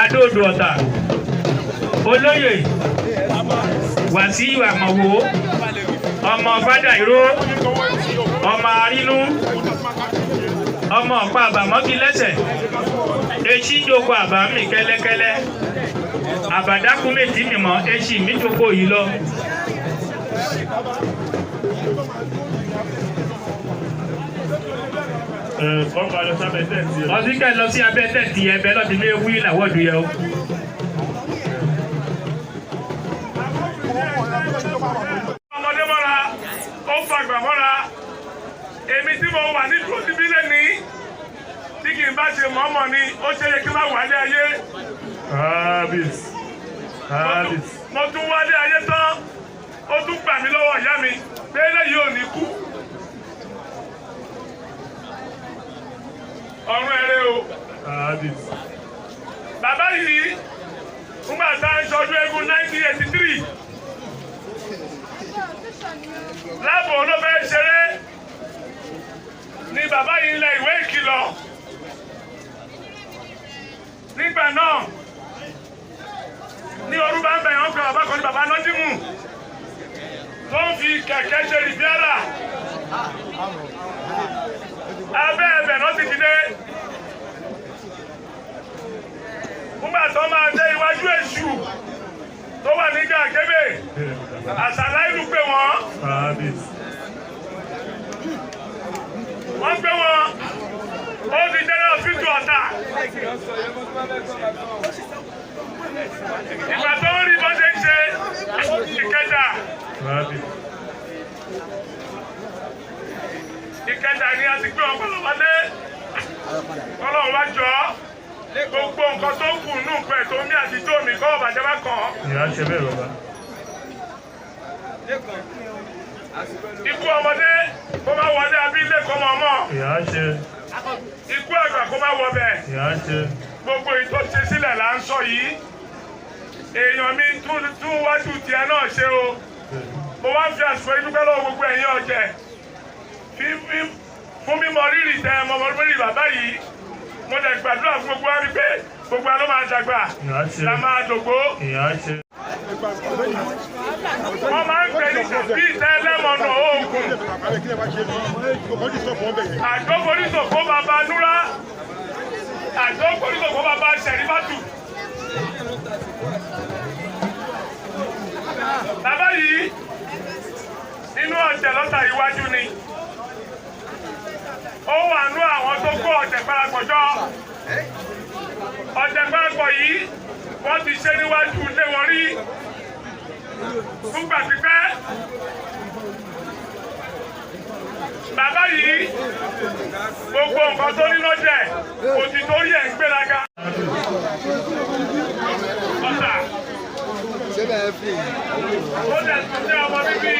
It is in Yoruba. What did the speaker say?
Adó-Odò Ọ̀tà, Olóyè Wàsíù Àmọ̀wò, ọmọ Fádàìró, ọmọ Arínú, ọmọ ọ̀pá àbàmọ́gí lẹ́sẹ̀, etí jókòó àbámi kẹ́lẹ́kẹ́lẹ́, àbàdákú méjì mímọ́, etí mi jókòó yìí lọ. Ọkọ̀ lọ sábẹ́ tẹ̀sí ẹ̀. Ọtí kẹ́ lọ sí abẹ́ tẹ̀tì ẹbẹ lọ́ti ní ewu ìlàwọ́dù yẹ o. Ọmọdé mọ́ra, ó fàgbà mọ́ra. Èmi tí mo wà nídùú síbí lẹ́ni tí kì í bá ṣe mọ́mọ́ ni ó ṣe é kí n má wálé ayé. Kábíyèsí. Kábíyèsí. Mo tún wálé ayé tán, ó tún gbà mí lọ́wọ́ ìyá mi pé eléyìí ò ní kú. Ọ̀run ẹ̀rẹ́ o. Kábíyèsí. Bàbá yìí, ńgbà tá à ń ṣọdún eégún 1983. Láàbò ló fẹ́ ṣeré ni bàbá yìí ń lẹ ìwé ìkìlọ̀. Nígbà náà, ní orú bá ń bẹ̀yàn ń pe bàbá kan ní bàbá Nọ́dímù tó ń fi kẹ̀kẹ́ ṣe rìfíárà. Abẹ́ ẹ̀bẹ̀ náà ti dìde. Nígbà tó máa dé iwájú èṣù tó wà ní Gàgébè, àṣàlá ìlú pè wọ́n. Kábíyèsí. Wọ́n gbé wọn, ó di general hospital Ọ̀tà. Ìgbà tó ń rí bó ṣe ń ṣe Ìkẹjà. Kábíyèsí. Ìkẹjà ni a ti gbé wọn pẹ̀lú wọlé. Ọlọ́run wá jọ gbogbo nǹkan tó kù nù pẹ̀ tó ní àti tó mi kọ́ ọ̀bàjẹ́ bá kàn án. Ìyá ṣe bẹ́ẹ̀ bàbá. Ikú ọmọdé kó má wọlé abílé kó mọ̀ ọmọ. Ìyá ṣe. Ikú àgbà kó má wọ bẹ̀. Ìyá ṣe. Gbogbo ìtò ṣe sílẹ̀ là ń sọ yìí. Èèyàn mi tún wájú tiẹ̀ náà ṣe o. Mo wá ń fi àsìkò yìí dúpẹ́ lọ́wọ́ gbogbo ẹ̀yin ọ̀jẹ̀ fún mímọ rírì tẹ mọ rírì bàbá yìí. Mo dẹ̀ gbàdúrà fún gbogbo wa wípé gbogbo wa ló máa dàgbà Ìyá ṣe. la máa dògbó. Ìyá ṣe. Wọ́n máa ń pè ní bí ìtẹ́lẹ́mọ̀nà oògùn. Àjọforísòfò bàbá Núrá, àjọforísòfò bàbá Ṣẹ̀rífátù. Bàbá yìí inú ọ̀jẹ̀ lọ́tà iwájú ni. Ó wà nú àwọn tó kó ọ̀jẹ̀ parapọ̀ jọ. Ọ̀jẹ̀ parapọ̀ yìí wọ́n ti ṣe níwájú ilé wọn rí fúngbà pípẹ́. Bàbá yìí gbogbo nǹkan tó ní lọ́jẹ̀ kò sì torí ẹ̀ ń gbéraga. Ọ̀tà ó dẹ̀ tún jẹ́ ọmọ bíbí.